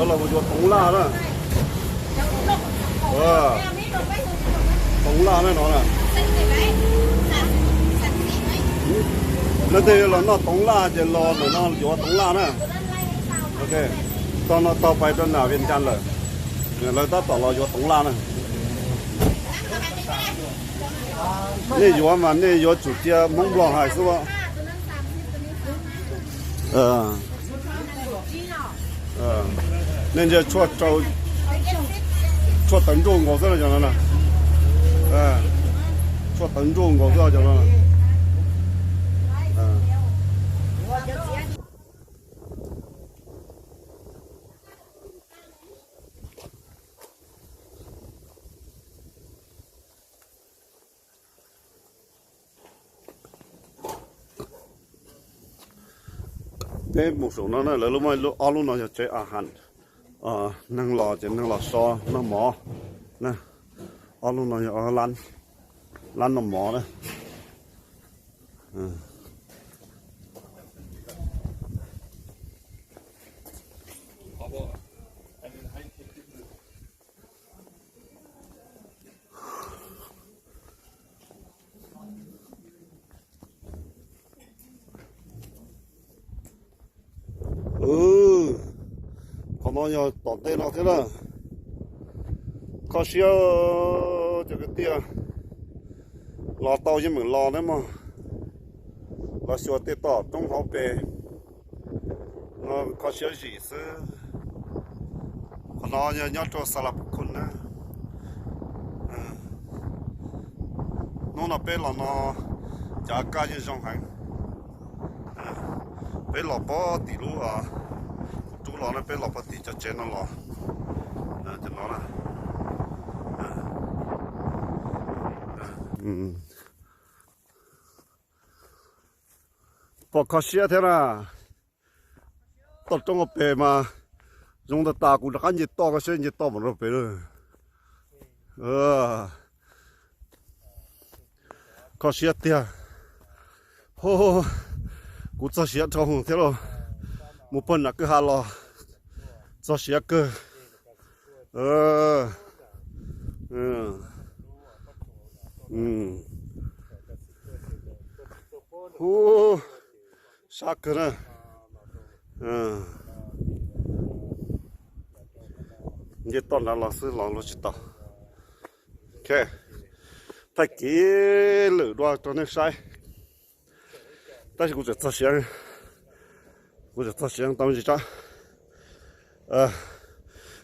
Los mus yuav toov laj na. Toov laj na no na. Leej twg los noj toov laj ces los ntawm no yuav toov laj na. Ok, tog no tog pais rau nram Vias Cas lawm. Lawv tab tom los yuav toov laj na. Nej yuav mas nej yuav tsum cia Hmoob Nplog hais xwb. Nej ntsia tshuaj tawv nruj nkaus xwb cov no. Tshuaj tawv nruj nkaus xwb cov no. Peb mus saum no na, lawv lub muaj ob lub no yog tsev a has, neeg los ces neeg los so noj mov na. Ob lub no yog lab noj mov na. Qhov no yog tom ntej no thiab na. Kho siab cov kwv tij, los tau yeej meem los na mog. Los xyuas tej tom roob hauv pes no kho siab zim xwb. Qhov no yog nyob rau Xas Las Pus Khun na. Hnub no peb los no cov kaj yeej zoo heev. Peb los pog tim lub, kuv rub los no peb los pog tim cov tsev no los. Cov no na. Pom kho siab thiab na. Toj roob hauv pes mas zoo tas tas, kuv rov qab nce toj kho siab, nce toj mus rau pem lawm. Kho siab tiag. Kuv txog siav dhau thiab lauj. Mus puag nram kwj ha los txog siav kawg. Hu, sab kawg na. Nce toj nrad los xwb los luag tsis tau. Thaij kiag lwm dua rau nej saib. Tab sis kuv tseem txog siav, kuv tseem txog siav tau me ntsis tsab.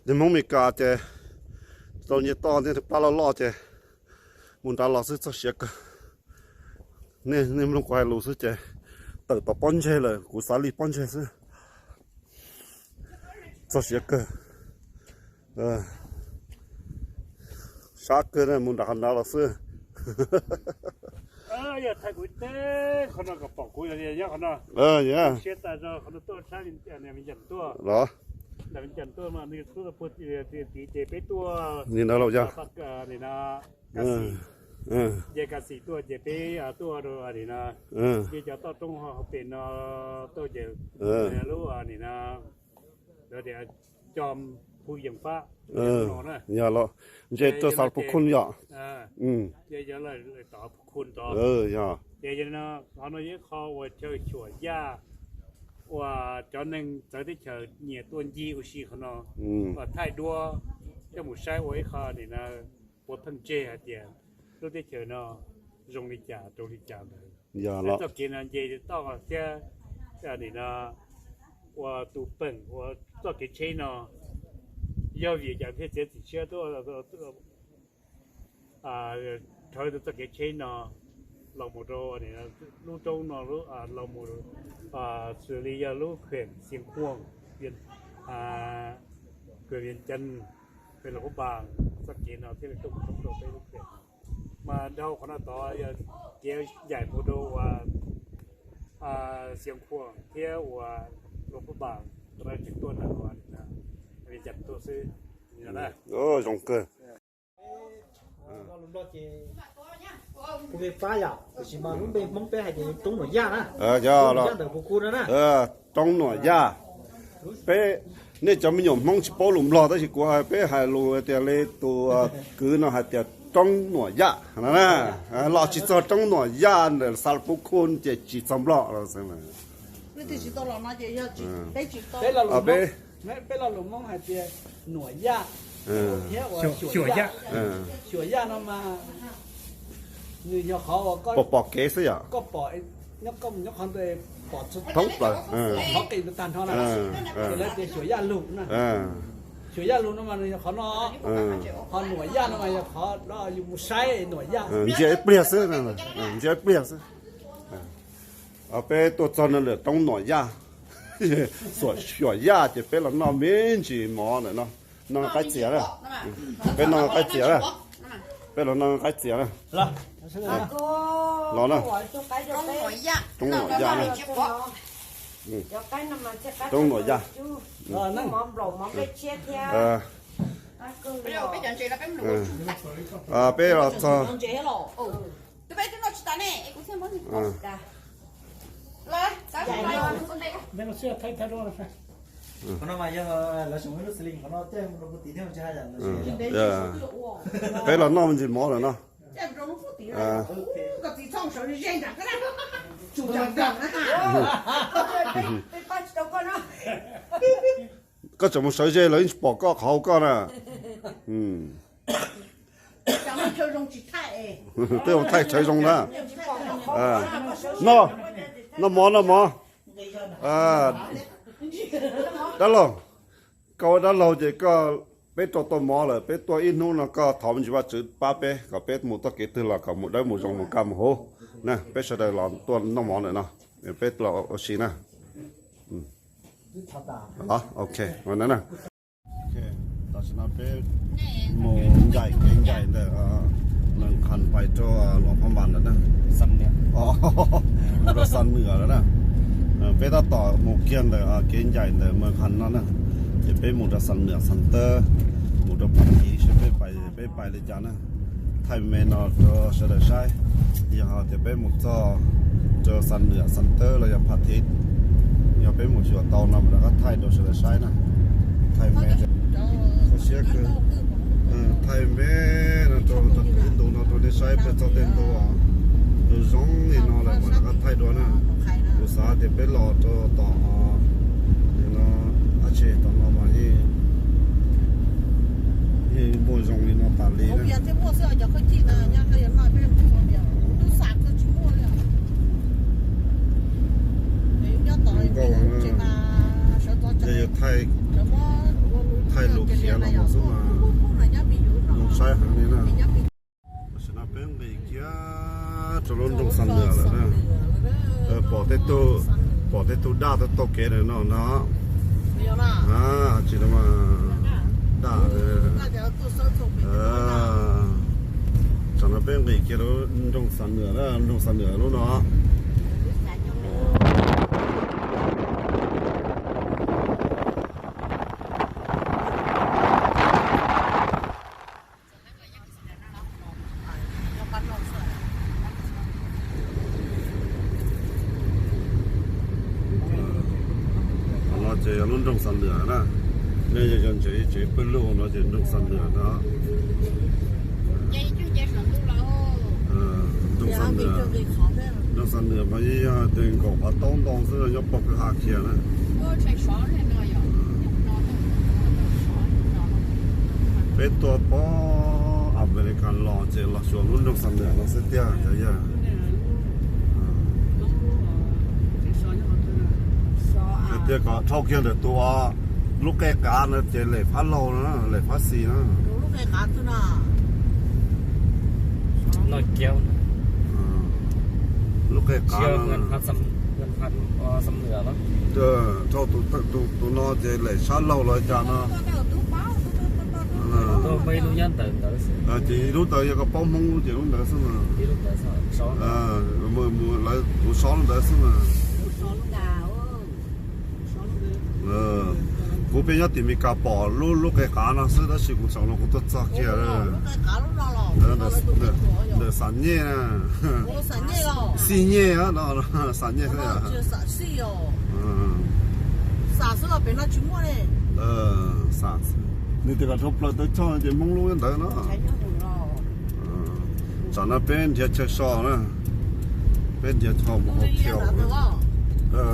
Niag Hmoob Mes Kas ces tau nce toj, niag plab loj loj ces mus nrad los xwb txog siav kawg. Nej, nej mloog kuv hais lus xwb ces tawm tom pob ntseg lawm, kuv xav li pob ntseg xwb. Txog siav kawg. Sab kawg na, mus nram qhov nrad los xwb. Yog thaij kuv teb qhov no kom pom kuv yog nyob qhov no. Siab tas zog qhov no tuaj sab Vias Cas tuaj los. Nram Vias Cas tuaj no nws tub puag tid ces peb tuaj nim no Kas Xim. Ces Kas Xim tuaj ces peb tuaj rau nim no, nce cov toj roob hauv pes no tuaj ces lub nim no lawv tias cov Phu Yees Fab no na. Yog los nce rau Xas Pus Khun yom. Ces yog lawv tom Phu Khun tod. Ces qhov no yog ib qho uas chaw xyuam yaj uas cov neeg txawv teb chaws nyiam tuaj ncig ua si qhov no, uas thaij duab coj mus saib ua ib qho nim no puav pheej tseg hais tias lub teb chaws no zoo li cas rau li cas ntawd. Txoj kev no nce toj thiab nim no ua tus peem ua txoj kev tsheb no yog vim cas thiaj txiav txim siab tuaj rhawv tau txoj kev tsheb no los mus rau lub roob no los mus xws li yog lub khuem Xiav Khuam, khuem Vias Cas, khuem Luam Phab Npas, txoj kev no thiaj li tuaj mus rau peb lub khuem. Mas dhau qhov no tod yog kev yaim mus rau uas Xiav Khuam thiab uas Luam Phab Npas, qhov no tseem tuaj ntawm Vias Cas tuaj xwb. Zoo kawg. Kuv pab yom, tiam sis mas lub npe Hmoob peb hais tias Roob Nuam Yaj na. Yog Roob Nuam Yaj ntawm Phu Khun no na. Roob Nuam Yaj. Peb Nej cov me nyuam Hmoob tsis paub lus Nplog tab sis kuv hais peb hais lus tias li tus kwv no hais tias roob Nuam Yaj no na. Los tsis txog roob Nuam Yaj ntawm Xav Pub Khun ces tsis txog Nplog. Peb, peb lo lus Hmoob hais tias Nuam Yaj thiab uas Xyuam Yaj. Xyuam Yaj no mas nws yog qhov uas pom pom kev xwb yom. Koj pom nyob qhov ntawd pom thoob plaws, qhov qis tag nrho na, ces lawv tias Xyuam Yaj lug na. Xyuam Yaj lug no mas nws yog qhov no, qhov Nuam Yaj no mas yog qhov yus mus saib Nuam Yaj. Ntsia ib pliag xwb, ntsia ib pliag xwb. Peb tuaj txog no lawm roob Nuam Yaj, Xyuam Yaj ces peb los noj me ntsis mov ntawm no, noj qaib txias na. Peb noj qaib txias na. Peb los noj qaib txias na. Los na. Roob Nuam Yaj na. Roob Nuam Yaj. Peb los txog. Peb los noj me ntsis mov lawm no. Koj tseem mus sawv ze lawv yeej tsis pom koj qhov hauv koj na. Twb ua thaij tshawv zoo na. Noj, noj mov, noj mov. Dab laug, koj ua dab laug ces koj, peb rau tau mov lawm, peb tuaj ib hnub no koj thov me ntsis Vajtswv pab peb kom peb mus txoj kev twg los kom mus dawb mus zoo mus kaj mus huv na. Peb sawv daws los tuaj noj mov ntawm no, peb los ua si na. Ok, tam sim no peb mus ncaim kev ncaim ntawm Mws Khas pais rau Luam Phab Npas ntawm na. Mus rau Xam Nwam lawm na. Peb tab tom mus kiag ntawm kev ncaim ntawm Mws Khas no na, ces peb mus rau Xam Nwam Xam Tawb, mus rau Phav Tiv seb peb pais, peb pais li cas na. Thaij me no rau sawv daws saib. Yog hais tias peb mus txog rau Xam Nwam Xam Tawb los yog Phav Tiv, yog peb mus xyuas tau no mas rov qab thaij rau sawv daws saib na. Thaij me, thaij me no rau ib ntu no rau nej saib peb txog tej ntu zoo li no lawm mas rov qab thaij dua na. Kuv xav tias peb los rau tom no, ab tsi tom no mas yeej muaj zoo li no tas li na. Nkauj, yog thaij lus khiav los mus xwb mas zoo saib heev li na. Tam sim no peb nqis kiag rau lub nroog Xam Nwam lawm na. Pom tej tug, pom tej tug daj taug kev ntawm no no. Tsis daj, tam no peb nqis kiag rau nroog Xam Nwam, nroog Xam Nwam lub no. Qhov no ces yog lub nroog Xam Nwam na. Nej yog ntsev tsev pawg lug no ces nroog Xam Nwam no. Nroog Xam Nwam, nroog Xam Nwam mas yeej yog tej nkaum qhov taub ntau xwb nyob pog kwj ha khiav na. Peb tuaj pog Amelikas los ces los xyuas lub nroog Xam Nwam no xwb tiag cov yawg. Hais tias kom dhau kiag ntawm tus lub qe qav no ces lem fab laug na, lem fab xis na. Lub qe qav no. Dhau tus no ces lem sab laug los cas no. Ces ib lub ntawd yog koj paub Hmoob ces lub ntawd xwb mas. Lawv kuv so lub ntawd xwb mas. Kuv pheej nyob tim Mes Kas pom lub lub qe qav no xwb tab sis kuv tsaus no kuv tuaj txog kiag. Ntawm Xam Nyej na. Xij Nyej no, Xam Nyej xwb. Pem no tsis muaj ne. Nws tias kom dhau plaws taw choj ces Hmoob lub ntawd no. Tsam no peb nrhiav chaw so na, peb nrhiav chaw mus hauv thiaus.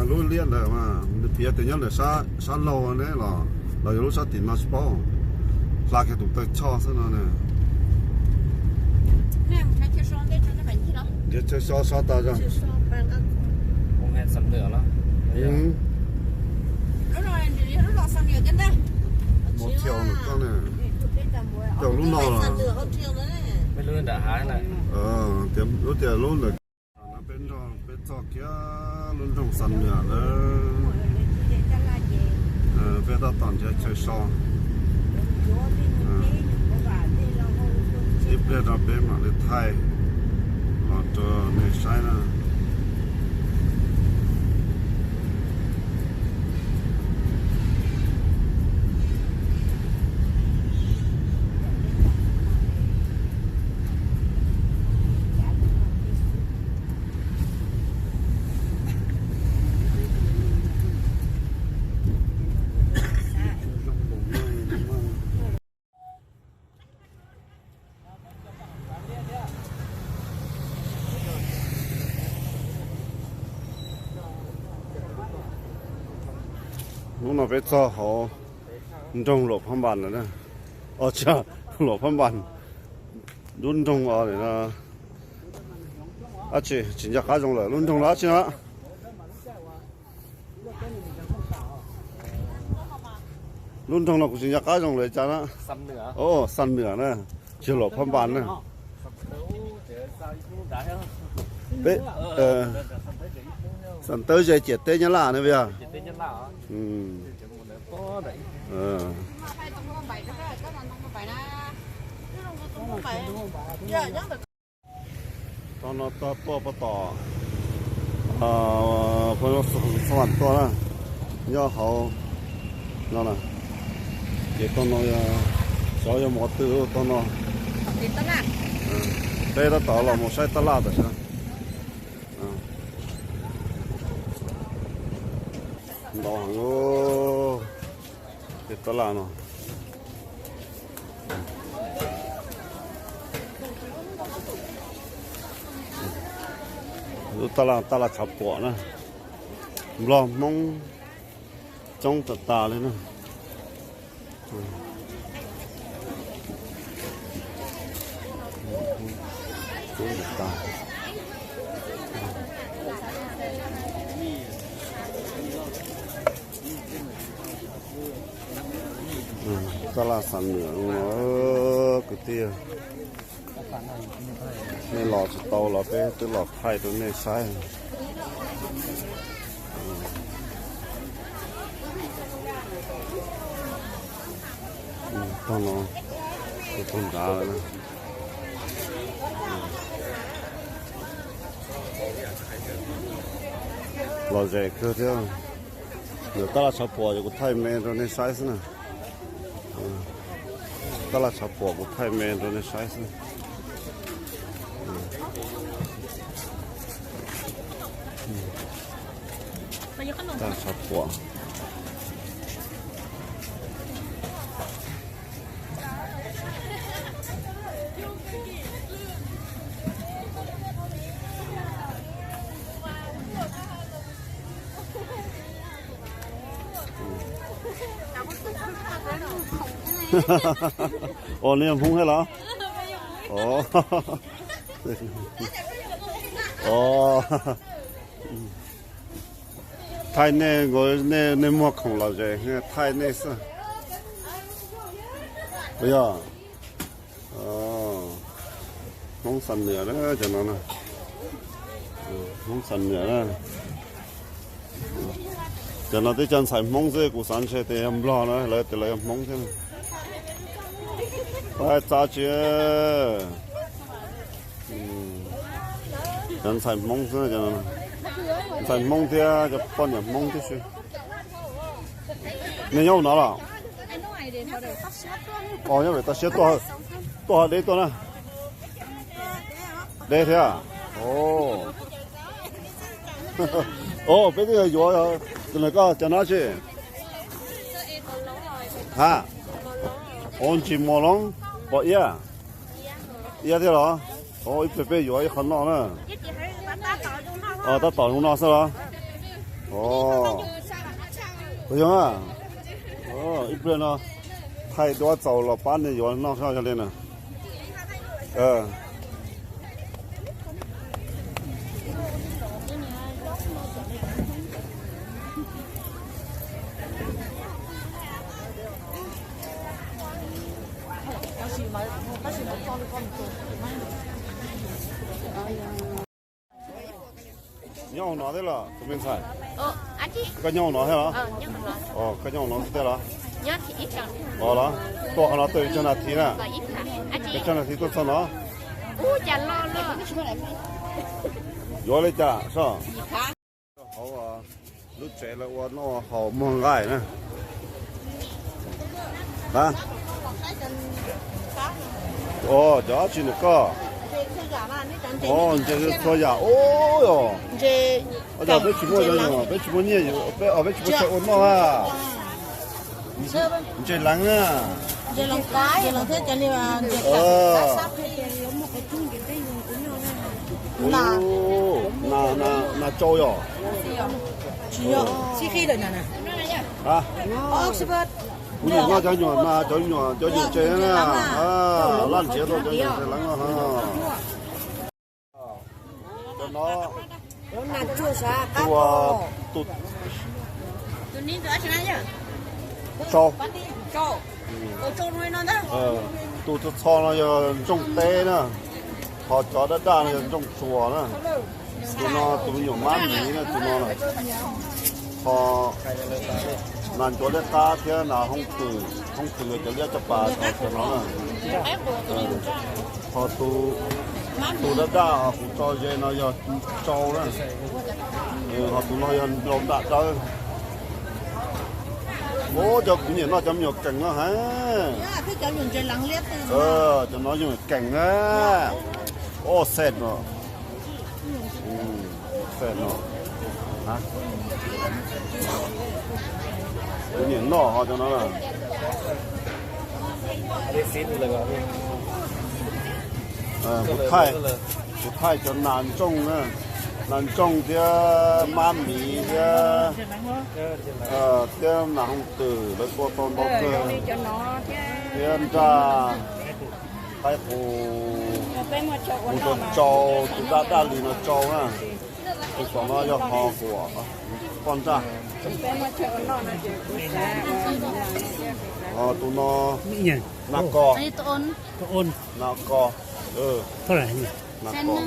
Lub liab ntawd mas nws piav tias nyob ntawm sab laug ne los, los yog lub sab tim no tsis paub. Hla kiag tus taw choj xwb no na. Nrhiav chaw so so tas zog. Mus thiaus nws koj ne. Cov lub no los, tias lub tias lub ntawm no peb nrog peb txog kiag lub nroog Xam Nwm lawm. Peb tab tom nrhiav chaw so. Ib pliag no peb mam li thaij los rau nej saib na. Hnub no peb txog hauv nroog Luam Phab Npas lawm na. Os, tsis, Luam Phab Npas, lub nroog os, dab tsi tsis nco qab zoo lawm, lub nroog no dab tsi na? Lub nroog no kuv tsis nco qab zoo lawm cas na. Xam Nwm na, tsis yog Luam Phab Npas na. Peb, Xam Tawb ze ciam teb Nyab Laj na puas yog? Tog no tog tuaj puag tom Phoos Vaj tuaj na, nyob hauv no na. Ces tog no xyov yog mus qhov twg tog no. Peb tab tom los mus saib tab laj tam sim no. Ntau heev ces tab laj no. Lub tab laj, tab laj tshav puam na. Nplog Hmoob coob tas tas li na. Tab laj Xam Nwm no kwv tij, nej los tsis tau los peb twb los thaij rau nej saib. Tog no, tog nrad lawm na. Lom zem kawg thiab. Ntawm tab laj tshav puam ces kuv thaij me rau nej saib xwb na. Tab laj tshav puam kuv thaij me rau nej saib xwb. Tab laj tshav puam. Os, nej yog Hmoob thiab los? Os, os, thaij nej, nej muag khoom lom zem, thaij nej xwb. Puas yog? Hmoob Xam Nwm na, cov no na. Hmoob Xam Nwm na. Cov no twb cov ntxhais Hmoob xwb, kuv xav ntshe tias yog Nplog na, lawv tias lawv yog Hmoob thiab. Pab txab tsi. Cov ntxhais Hmoob xwb, ntxhais Hmoob thiab cov poj niam Hmoob tib si. Nej nyob no los? Os, nyob pem toj siab, tuaj deb tuaj na. Deb thiab. Os, peb twb yog yuav, tus ntawm koj cov no tsi? Ha, ua ntsis mos loob, pom iab, iab thiab los? Ib pliag peb yuav ib qho noj na. Tab tom zoo no xwb los? Puas yog? Ib pliag no thaij duab txaus los pab nej yuav noj soj yog li na. Nyob hauv no thiab los tus me ntxhais? Koj nyob hauv no thiab los? Koj nyob hauv no thiab los? Los los, tuaj qhov no tuaj ib tsag nas this na. Ib tsag nas this tuaj txog no. Yuav li cas soj? Hauv lub tsev lawv ua noj haus muag nqaij na. Cov dab tsi ntawm koj? Ntses txhua yam. Ub, peb tsis muaj, peb tsis muaj nyiaj, peb tsis muaj chaw ua noj a. Ntses leev na. Nas tsau yog? Kuv nyuam noj cov nyuam nas, cov nyuam, cov nyuam ntses na. Laj nrhiav tau cov nyuam ntses leev no. Tus, tus tsau, tus txho txho no yog ntsooj teb na, ho cov daj daj no yog ntsooj tsuas na. Tus no tus me nyuam mab miv na, tus no na. Ho nas ncuav liab qab thiab nas hoob twm, hoob twm yog cov liab cov pas cov no na. Ho tus, tus daj daj ho kuv tso ze no yog tsau na. Ho tus no yog nplaum ntaj dawb. Ub, cov kuv nyiam noj cov me nyuam keem no heev. Cov no yog keem na. Ub, xej no. Xej no. Kuv nyiam noj ho cov no na. Kuv thaij, kuv thaij cov nas ntsooj na, nas ntsooj thiab mab miv thiab, thiab nas hooj twm lawv tua tau ntau kawg, thiab nraj qaib qus, kuv tua tsau, tus daj daj li no tsau na, tus tom no yog ho kuv poj nraj, ho tus no nas kos, nas kos, nas kos.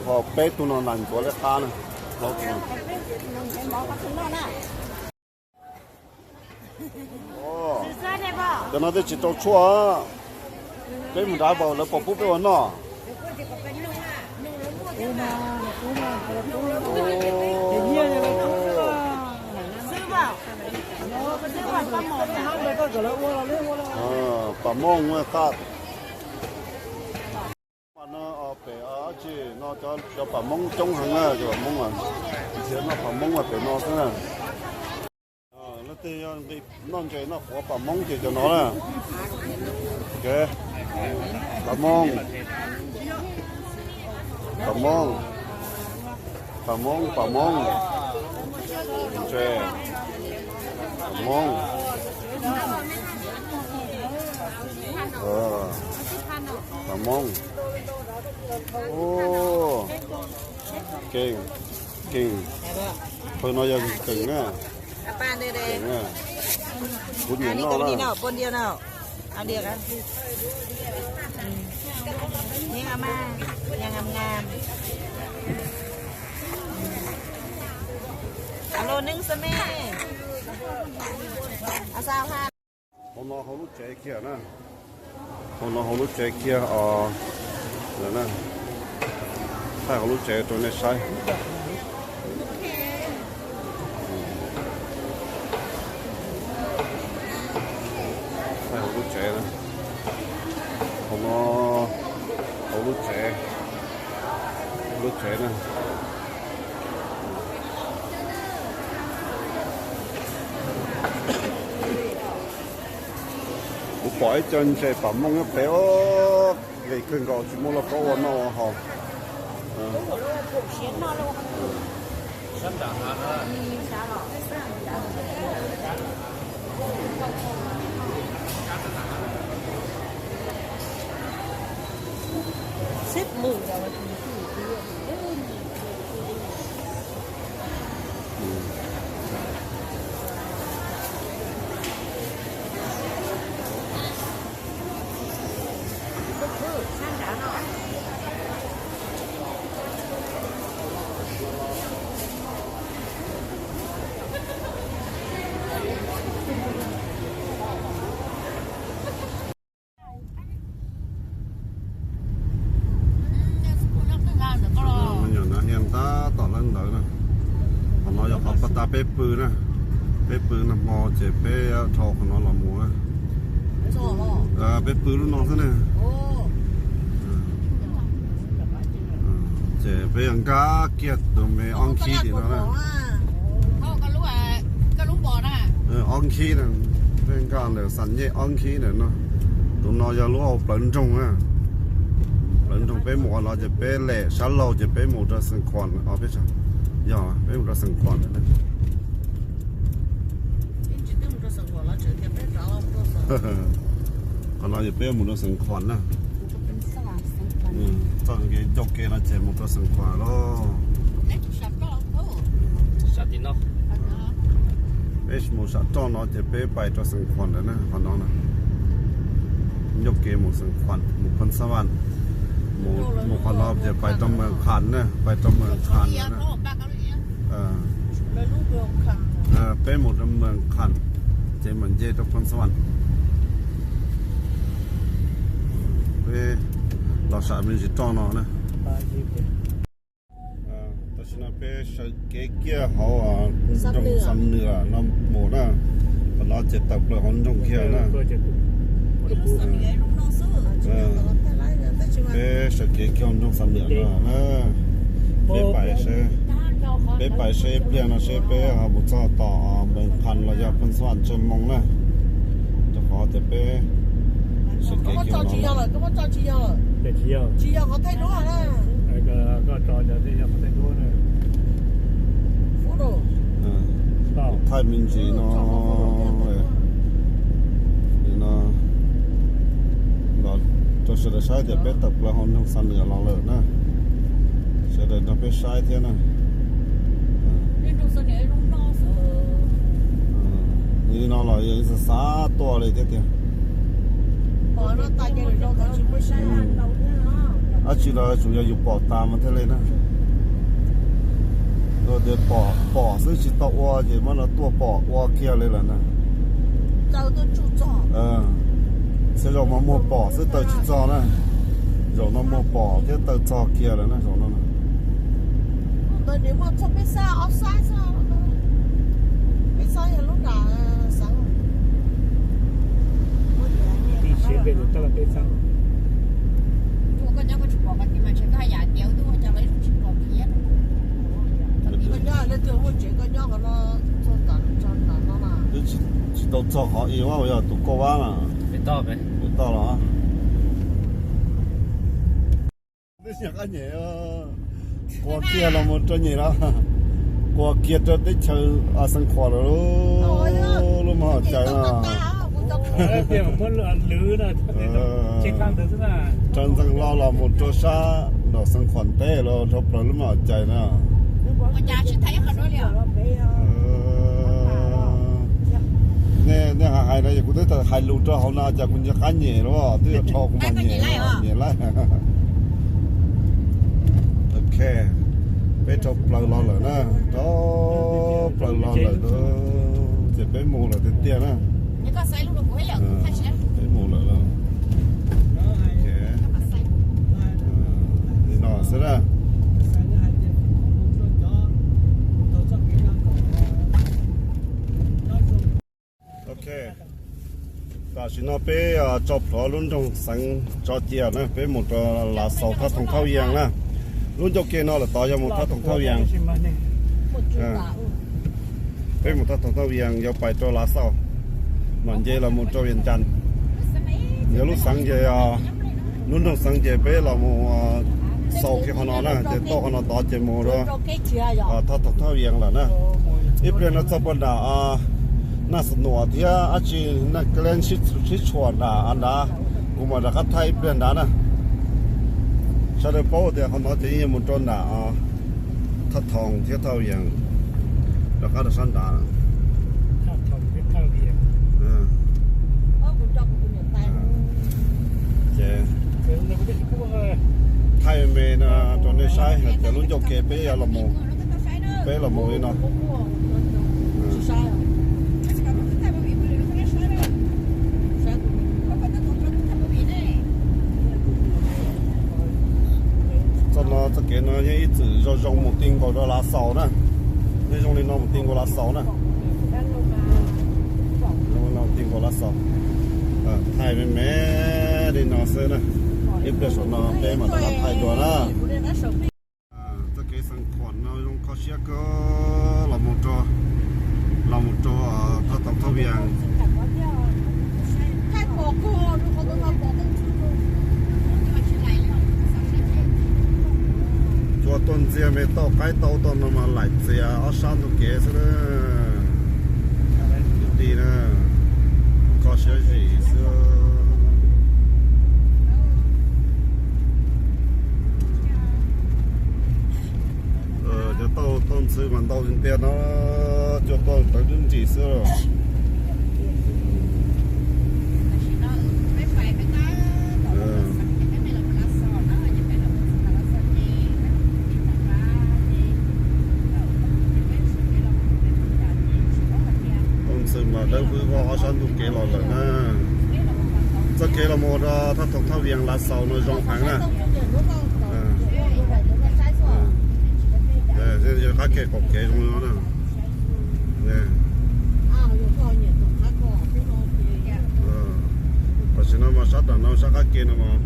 Ho peb tug no nas ncuav liab qab na. Cov no twb tsis rau tshuaj. Peb mus nrad npaum lawv puas pub peb ua noj. Pam mooj qab. Mas no pem tsis no cov pam moob coob heev na, cov pam moob, nrhiav noj pam moob pem no xwb na. Leej twg yog nqis noj ntses noj quav pam moob ces cov no na. Pam moob, pam moob, pam moob, pam moob, ntses, pam moob, pam moob. Keem, keem. Qhov no yog keem na. Keem na. Kuv nyiam noj na. Hauv no hauv lub tsev kiag na. Hauv no hauv lub tsev kiag os. Thaij hauv lub tsev rau nej saib. Thaij hauv lub tsev na. Hauv no hauv lub tsev, lub tsev na. Pom ib co ntses pam mooj nyob pem, nqis kawg nkaus tsis muaj lauj kaub ua noj ua haus. Nyuam no hiaj tab tom lawv ntawd na. Qhov no yog qhov pas tas peb pw na. Peb pw nag hmo ces peb dhau qhov no los mus na. Peb pw lub no xwb ne. Ces peb yog nkag kiag tus me ob khib tim no na. Ob khib na, peb nkag ntawm xam nyej ob khib ntawm no. Tus no yog lub hauv plawv nroog na. Plawv nroog peb mus qhov no ces peb lem sab laug ces peb mus rau Xeev Khuam, yog peb mus rau Xeev Khuam ntawm na. Qhov no yog peb mus rau Xeev Khuam na. Txoj kev ncauj kev no ces mus rau Xeev Khuam lauj. Peb mus sam roj no ces peb pais rau Xeev Khuam ntawd na, qhov no na. Ncauj kev mus Xeev Khuam, mus Phoos Xab Vam. Mus qhov no ces pais rau Mees Kham na, pais rau Mees Kham ntawd na. Peb mus rau Mees Kham ces mam nce rau Phoos Xab Vam. Peb los sam me ntsis roj no na. Tam sim no peb sawv kev kiag hauv nroog Xam Nwm no mus na. Qhov no ces tawm plaws hauv nroog kiag na. Peb sawv kev kiag hauv nroog Xam Nwm no na. Peb pais seb, peb pais seb ib pliag no seb peb ho mus txog tom Mees Kham los yog Phoos Xab Vam tsawg moos na. Rau qhov tias peb sawv kev kiag no. Thaij me ntsis no, no los rau sawv daws saib tias peb tawm plaws hauv nroog Xam Nwm los lawm na. Sawv daws nrog peb saib thiab na. Li no los yog xav xav tuaj li thiab tiag. Dab tsi los tsuas yog yus pom tas mas thiaj li na. Tias pom, pom xwb tsis tau ua ces muab no tuaj pom ua kiag li lawm na. Txhua zaus mas muag pom xwb taw tsis txog na. Zaum no muag pom thiab taw txog kiag lawm na zaum no. Twb tsis tau txog qhov ib, yog tus kauj vab na. Toj los. Twb yog qab nyem, quas kiag los mus rau nyem los, quas kiag rau teb chaws Xeev Khuam lawm. Lub mos cais no. Rau Ntxeev Lo los mus rau sab nram Xeev Khuam teb los dhau plaws lub mos cais na. Nej hais hais no es kuv twb tau hais lus rau hauv no cas kuv nco qab nyem los twb yog dhau kuv mos nyem, nyem laij. Ok, peb dhau plaws los lawm na, dhau plaws los lawm ces peb mus lawm tiag tiag na. Peb mus lawm los. Li no xwb na. Ok, tam sim no peb tso plhuav lub nroog Xeev Tso Cia na, peb mus rau Lav Xaus Thaj Thoom Thauj Yees na. Lub ncauj ke no lawm tod yog mus Thaj Thoom Thauj Yees. Peb mus Thaj Thoom Thauj Yees yuav pais rau Lav Xaus, mam nce los mus rau Vias Cas. Yog lub xeev ces, lub nroog xeev ces peb los mus xaus kiag qhov no na, ces toj qhov no tod ces mus rau Thaj Thoom Thaj Vias lawm na. Ib pliag no txog puag nram Naj Xas Nuam thiab dab tsi, Naj Kab Leeb sib tshuam nram nrad, kuv mam rov qab thaij ib pliag nrad na. Sawv daws paub tias qhov no ces yeej mus rau nram Thaj Thoom thiab Thaj Vias, rov qab rau sab nrad. Ces thaij me me no rau nej saib hais tias lub ncauj kev peb los mus, peb los mus li no. Txoj no, txoj kev no yeej ib txwm zoo zoo mus ti nkaus rau Lav Xaus na. Yeej zoo li no mus ti nkaus Lav Xaus na. Zoo li no ti nkaus Lav Xaus. Thaij me me li no xwb na. Ib pliag saum no peb mam rov qab thaij dua na. Txoj kev Xeev Khuam no zoo kho siab kawg, los mus rau, los mus rau Thaj Thoom Thaj Vias. Cua tuaj ntxiag me tauj qaib tau tau no mas laim txias ob sab ntug kev xwb na. Kwv tij na, kho siab zim xwb. Cov tauj tauj ntxhw mas ntau tiag tiag no, cua tuaj tawv dub ntsis xwb. Tauj ntxhw mas dawb vwb voj ob sab ntug kev los lawm na. Txoj kev los mus rau Thaj Thoom Thaj Vias Lav Xaus no zoo heev na. Yog qab ke qaum kev zoo li no na. Tam sim no mas sab nram no sab qab ke no mas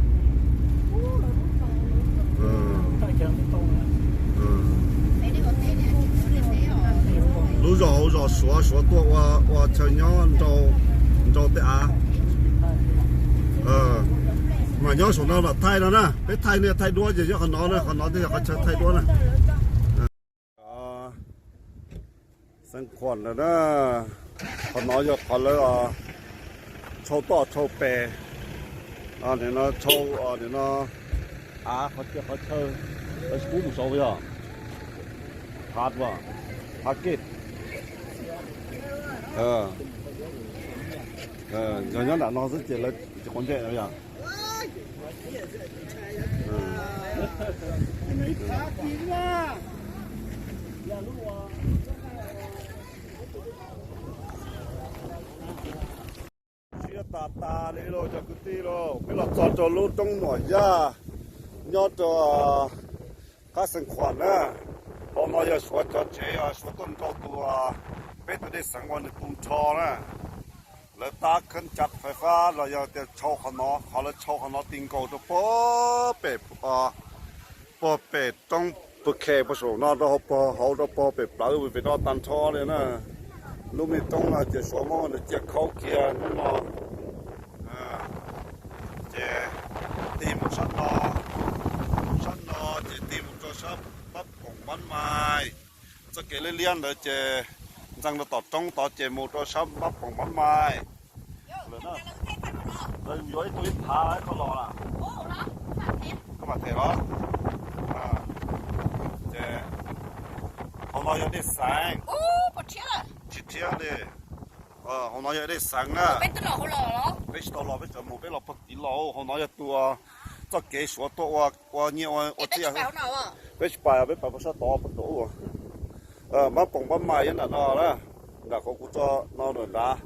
lub zos hauv zos Suav, Suav tuaj ua chaw nyob nrau tej av. Mas nyob saum no mam thaij no na, peb thaij no thaij duab ces nyob qhov no na, qhov no thiaj yog qhov chaw thaij duab na. Xeev Khuam lawm na, qhov no yog qhov lawv tshau toj tshau pes, nim no tshau, nim no av qhov chaw, qhov chaw, lawv tsis pub mus saud yog hav, hav kej. Yog nyob nram no xwb ces lawv tsis quav ntsej no yog. Siab tas tas li lauj cov kwv tij lauj, peb los txog rau lub roob Nuam Yaj nyob rau qab Xeev Khuam na. Hauv no yog Suav cov tsev, Suav tuaj nrau tus, peb tus dej xeev ua nws tu nrho na. Lawv tab khab ncav fais fab los yog tias tshau qhov no, qhov lawv tshau qhov no ti nkaus rau puag pem, puag pem roob Pw Khe puag saum no rau hauv, puag hauv rau puag pem plawv pem no tag nrho li na. Lub me roob no ces Suav muab nws cia khaub kiag hnub no. Ces tig mus sab no, sab no ces tig mus rau sab Npab Poom Npab Mai. Txoj kev liab liab ntawd ces ntxeev rau tom roob tod ces mus rau sab Npab Poom Npab Mai. Lawv yuav ib tug ib thav ib qho los lawm. Koj mam them los. Ces hauv no yog dej xeev. Tsis thiab li. Hauv no yog dej xeev na. Peb tsis tau los, peb tseem mus peb los puag tid los. Hauv no yog tus txoj kev Suav tuaj ua nyiaj ua txiaj. Peb tsis pais, peb pais puag sab tod puag tod. Npab Poom Npab Mai nyob nram no na, nram qhov kuv tso no nram nrad.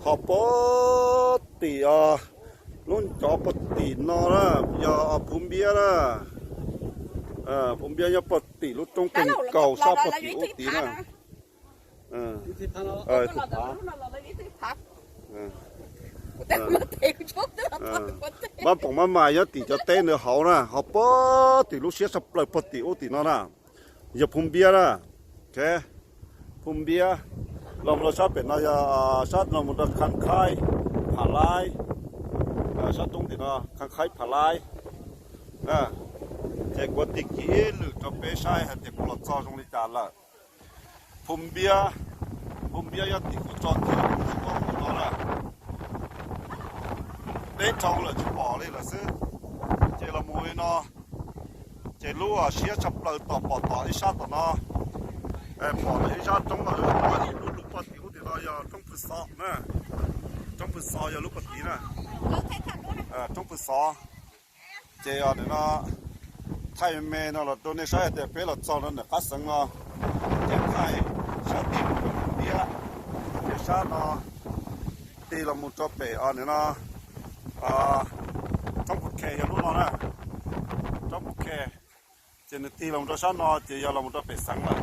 Ho puag tim, lub ncov puag tim no na, yog Phu Npiab na. Phu Npiab nyob puag tim lub roob kawg nkaus sab puag tim ub tid na. Tus phav, Npab Poom Npab Mai nyob tim cov teb ntawd hauv na, ho puag tim lub siab tshaj plaws puag tim ub tim no na, yog Phu Npiab na. Phu Npiab los mus rau sab pem no yog sab los mus rau Kham Khaib, Pham Laib, Sab roob tim no Khaj Khaib Pha Laib. Ces kuv tig kiag ib lwm rau peb saib hais tias kuv los txog zoo li cas lawm. Phu Npiab, Phu Npiab yog tim kuv tso kiag los mus tsis pom mus no lawm. Deb dhau lawm tsis pom li lawm xwb. Ces los mus li no, ces lub siab tshaj plaws tom pom tom ib sab tom no. Pom lawm ib sab roob los lub pog tim ub tim no yog roob Pw Xov na. Roob Pw Xov yog lub pog tim na. Roob Pw Xov. Ces nim no thaij me me no los rau nej saib hais tias peb los txog no ntawm qab xeev no, ces thaij sab tim mus rau Phu Npiab, ces sab no tig los mus rau pem nim no Roob Phu Khe yog lub no na. Roob Phu Khe, ces nws tig los rau sab no ces yog los mus rau pem xeev lawm.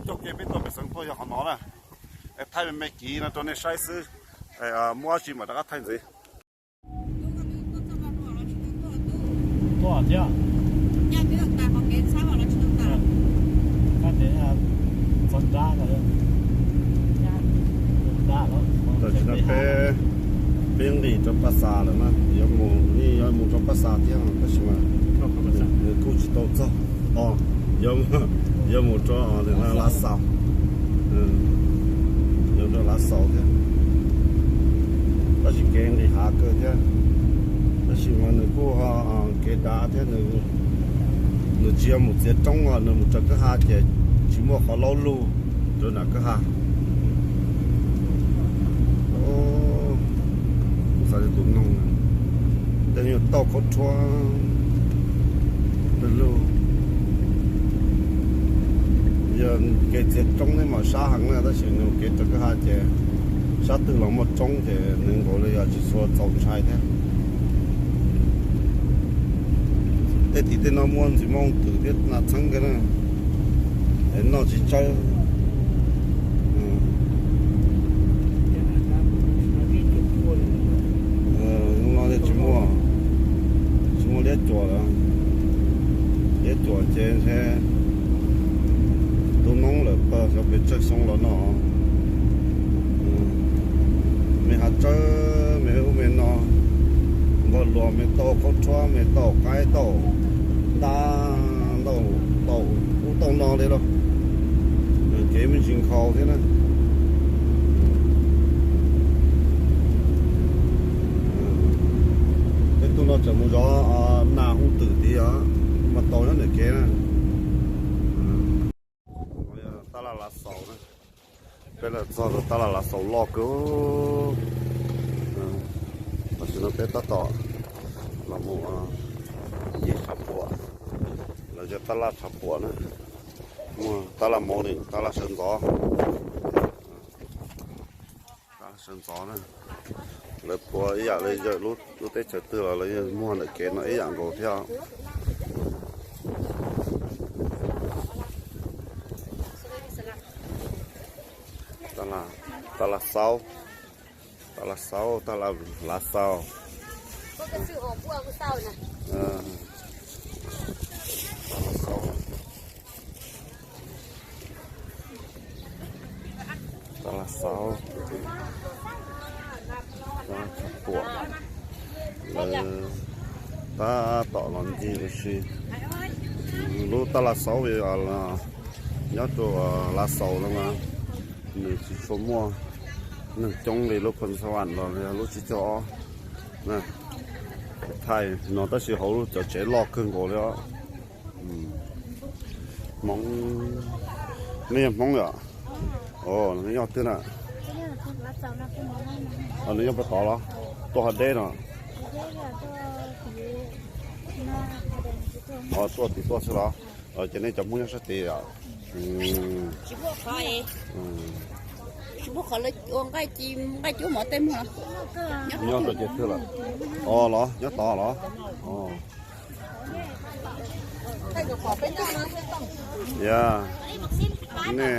Ncauj ke peb tuaj pem xeev tuaj yog qhov no na. Thaij me me kiv no rau nej saib xwb, muaj dab tsi mam rov qab thaij ntxiv. Tuaj thiab. Tam sim no peb, peb nqis rau Paj Xas lawm na, yuav mus, yuav mus rau Paj Xas thiab tab sis mas nws kuj tsis tau txog. Yuav, yuav mus rau Lav Xaus, yuav rau Lav Xaus thiab. Tab sis kev nqis hav kawg thiab, tab sis mas nws kuj kev dav thiab, nws tsis yog mus txiav roob os, nws mus raws kwj ha ces tsis muaj qhov laub lug rau nram kwj ha. Xav li tus noog, tej nyuag tauj khaub rhuab lug. Yog kev txiav roob nej mam sab heev na, tab sis nws kev raws kwj ha ces sab twg los muaj roob ces nws nkaus li tsis tshua txaus ntshai thiab. Tej tim tej no muaj ntxwg mooj twm thiab nas txheeb kawg na, es noj tsis tsawg. Hnub no tsis muaj, tsis muaj liab cuam lawm. Liab cuam ces ntshe tus noob lawm pawg xyov pes tsawg xyoo los no. Me hav tsawb me ub me no, npog luas me tauj khaub rhuab me tauj qaib tauj tab, tauj ub tauj no li los, kev me ntsis nkhaus thiab na. Tej tug no tseem mus zov nas hooj twm tid os, mas tau nyob ntawm kev na. Tab laj Lav Xaus na, peb los txog rau tab laj Lav Xaus loj kawg. Tam sim no peb tab tom los mus ncig tshav puam, lawv yog tab laj tshav puam na, muaj tab laj mauv ni, tab laj sawv ntxov. Sawv ntxov na, lawv phua ib yam li lub teb chaws twg los lawv yeej muag ntawm kev no ib yam nkaus thiab. Tab laj Xaus, tab laj Xaus, tab laj Lav Xaus. Tab laj Xaus, tab laj tshav puam, lawv tab tom los ncig ua si. Lub tab laj Xaus nyob rau Lav Xaus no mas nws tsis tshua muaj neeg coob li lub Phoos Xas Vas los yog lub tsib caug ob. Thaij no tab sis hauv cov tsev loj kawg nkaus li os. Hmoob, nej yog Hmoob yom? Nws nyob twg na? Nws nyob puag tod los? Tuaj ho deb no. Tuaj tim tuaj xwb los? Ces nej cov Hmoob nyob sab tid yom? Nyob rau ces twg lawm? Os los nyob tod los? Ya, nej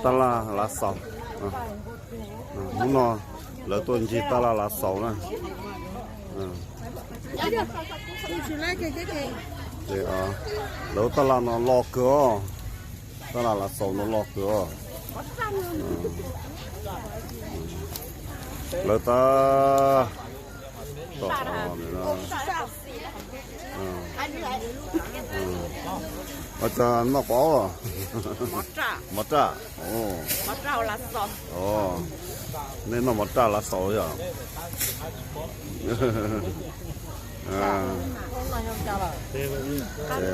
tab laj Lav Xaus. Hnub no lawv tuaj ncig tab laj Lav Xaus na. Lawv tab laj no loj kawg os. Tab laj Lav Xaus no loj kawg os. Lawv tab tom ua cas noj quav, mov raj. Nej noj mov raj lav xaus yom?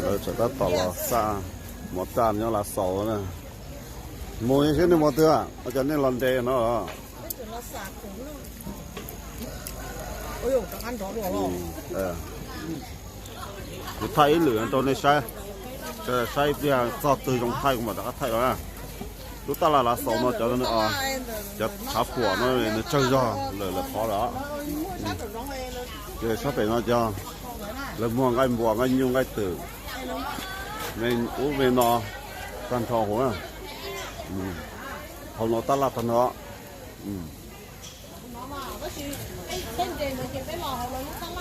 Lawv tseem tab tom los xa mov raj nyob lav xaus na. Mus seb nej mus twg, ua cas nej los nres no los? Kuv thaij ib lwm rau nej saib, saib ib pliag txog twg zoo thaij kuv mam rov qab thaij los na. Lub tab laj lav xaus no cov, cov tshav puam no nws tsawg zog lawm lawm qhov lawm. Ces sab pem no cov lawv muag nqaij npua nqaij nyuj nqaij twm, me ub me no tag nrho hauv na. Hauv no tab laj tag nrho.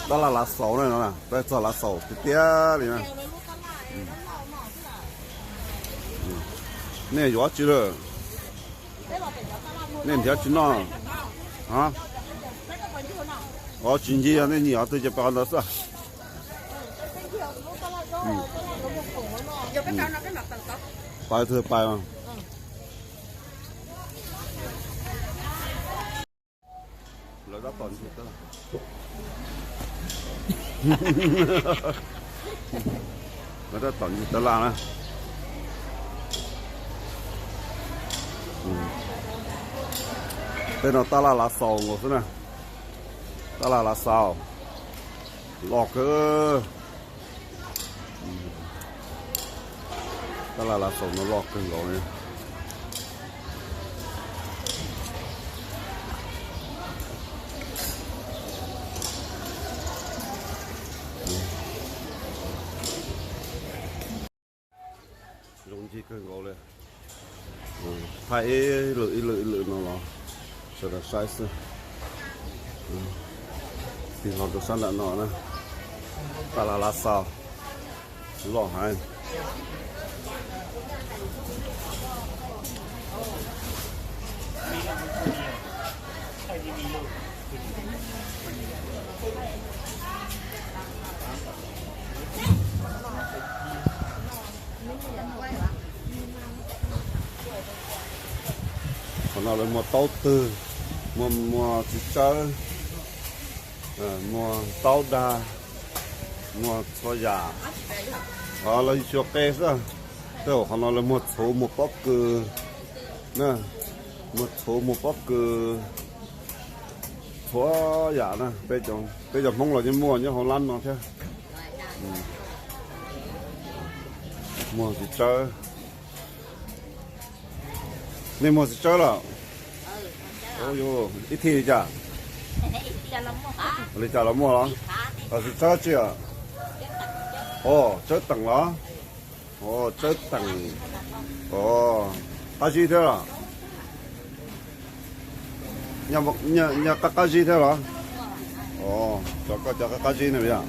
Tab laj lav xaus na, peb txog lav xaus tiag tiag li na. Nej yuav dab tsi lawm? Nej nrhiav dab tsi noj? Os, tsis ncig, nej nyiam qhov twg ces pais qhov ntawd xwb. Pais twg pais. Lawv tab tom ncig tab laj, lawv tab tom ncig tab laj na. Tej no tab laj lav xaus nkaus xwb na. Tab laj lav xaus loj kawg. Tab laj lav xaus no loj kawg nkaus li. Zoo ncig kawg nkaus li. Thaij ib lwm ib lwm ib lwm no los sawv daws saib xwb. Tig hlo rau sab nram no na. Tab laj lav xaus loj heev. Qhov no lawv muag taub twg, muag, muag txiv tsawb, muag taub dag, muag txhua yam. Lawv xyuas qe xwb. Tej zaum qhov no lawv muag txhuv muag pob kws na, muag txhuv muag pob kws, txhua yam na. Peb cov Hmoob los yeej muaj nyob hauv lab no thiab. Muag txiv tsawb. Nej muag txiv tsawb los? Ib thij li cas? Li cas los muag los? Txiv tsawb tsi? Tsawb teem los? Tsawb teem. Qab zib thiab los? Nyiaj qab qab zib thiab los? Cov koj cov qab qab zib ne yom?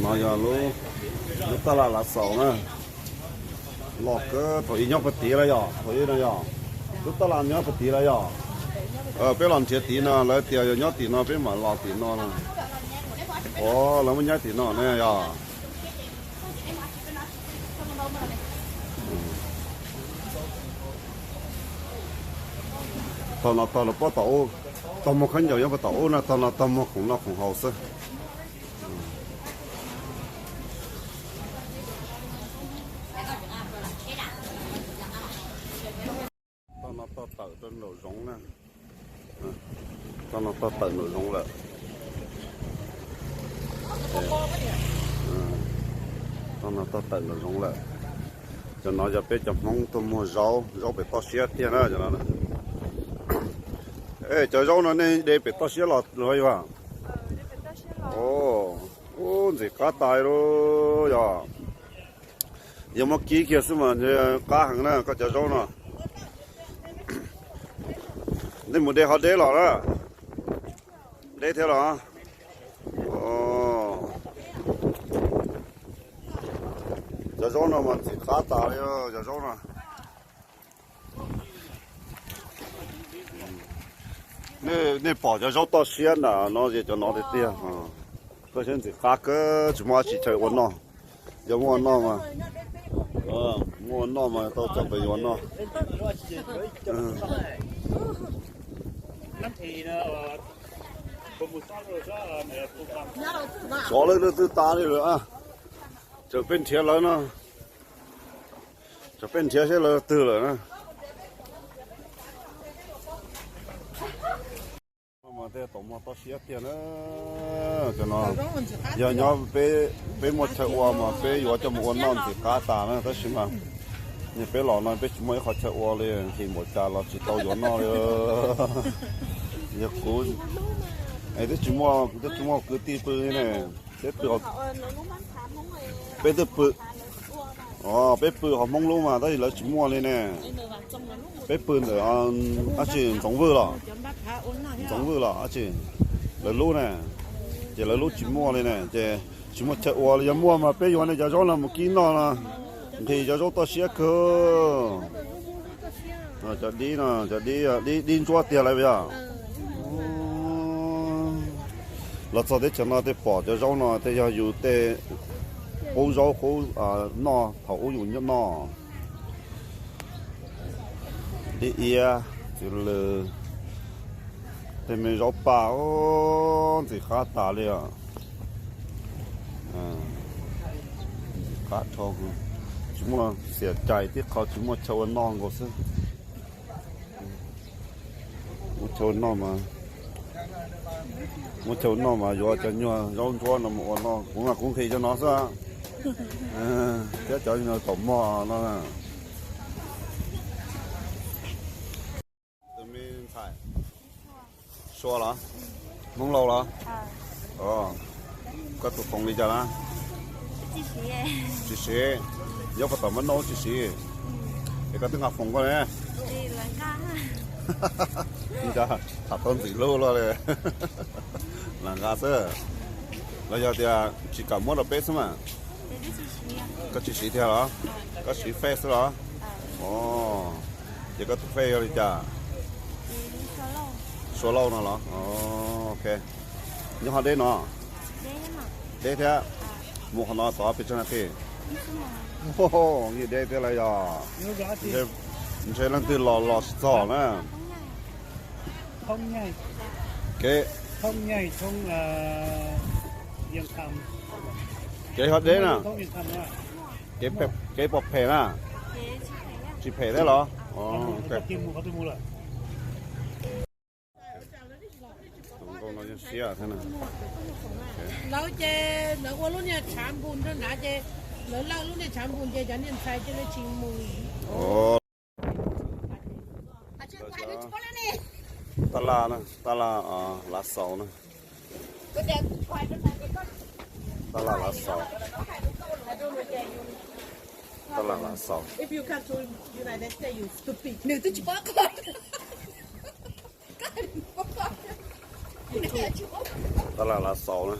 No yog lub tab laj lav xaus na. Loj kawg, thaum ub nyob puag tid lawm yog, thaum ub no yog. Lub tab laj nyob puag tid lawm yog. Peb los nrhiav tid no lawv tias yog nyob tim no peb mam los tim no no. Lawv muab nyob tim no ne yog. Tog no tog lawv puab tom ub, tog muag khaub ncaws nyob puag tom ub na, tog no tog muag khoom noj khoom haus xwb. Tog no tog tawm rau nraum zoov na. Tog no tog tawm nraum zoov lawm. Tog no tog tawm nraum zoov lawm. Cov no yog peb cov Hmoob tuaj muag zaub, zaub pem toj siab tiag na cov no. Cov zaub no nej de pem toj siab los los yog? Ub, ntxim qab tas li yog. Yog muab kib kiag xwb mas qab heev na koj cov zaub no. Nej mus de ho deb los na? Deb thiab los? Cov zaub no mas ntxim qab tas li cov zaub no. Nej pom cov zaub toj siab nram no ces cov no tiag tiag. Koj saib ntxim qab kawg, tsis muaj dab tsi chaw ua noj. Yog muaj ua noj mas, muaj ua noj mas tau txog pem yuav noj. Xyov leej twg twb tas li lawm. Tseem peb nrhiav lawv no, tseem peb nrhiav seb lawv twg lawm na. Mas tej zaub toj siab tiag na. Cov no yog nyob peb muaj chaw ua mas peb yuav coj mus ua noj ntxim qab tas na, tab sis mas yog peb los no peb tsis muaj ib qho chaw ua li, nqhis npaum cas los tsis tau yuav noj li. Yog kuv, es twb tsis muaj, twb tsis muaj kwv tij pw li ne. Peb pw, peb twb pw, o, peb pw hauv Hmoob lub mas tab sis lawv tsis muaj li ne. Peb pw ntawm dab tsi Ntxoov Vwj los, Ntxoov Vwj los dab tsi, lawv lub ne, ces lawv lub tsis muaj li ne, ces tsis muaj chaw ua li. Yog muaj mas peb yuav nej cov zaub no mus kib noj no, nqhis cov zaub toj siab kawg. Cov dib no, cov dib, dib ntsuab tiag lawm yog. Los txog teb chaws no tej pom cov zaub no tej yog yus tej qub zaub qub noj thaum ub yus noj. Dib iab, txiv lws, tej me zaub paj, ntxim qab tas li os. Ntxim qab dhau, tsis muaj xiam cai tib qho, tsis muaj chaw ua noj nkaus xwb. Muaj chaw ua noj mas, muaj chaw ua noj mas yuav cov nyuag zaub ntsuab no mus ua noj, kuv mas kuv nqhis cov no xwb, thiab cov nyuag taum mog no. Tus me ntxhais, Sua los? Hmoob Lauj los? Koj tus khoom li cas na? Tsis siv, nyob puag tom Mab Nauj tsis siv. Es koj twb nqa khoom koj ne. Cas tham tau ntxim hlub luaj li. Lam nqa xwb. Los yog tias tsis kam muab rau peb xwb mas? Koj tsis siv thiab los? Koj siv Face xwb los? Ces koj tus Face yog li cas? Sua Lauj no los? Ok. Nyob ho deb no? Deb thiab. Mus qhov no tod pes tsawg nas this? Yeej deb thiab lawm yog. Ntshe leej twg los los tsis txog na. Kev, kev ho deb na. Kev pom phem na. Tsis phem thiab los? Tus nkauj no yeej siab thiab na. Lawv ces lawv ua lub niag tshav npun rau nrad ces lawv lawj lub niag tshav npun ces cov niag ntxhais cia li tsis mus. Tab laj, tab laj lav xaus na. Tab laj lav xaus. Tab laj lav xaus. Nws twb tsis paub qhov. Tab laj lav xaus na.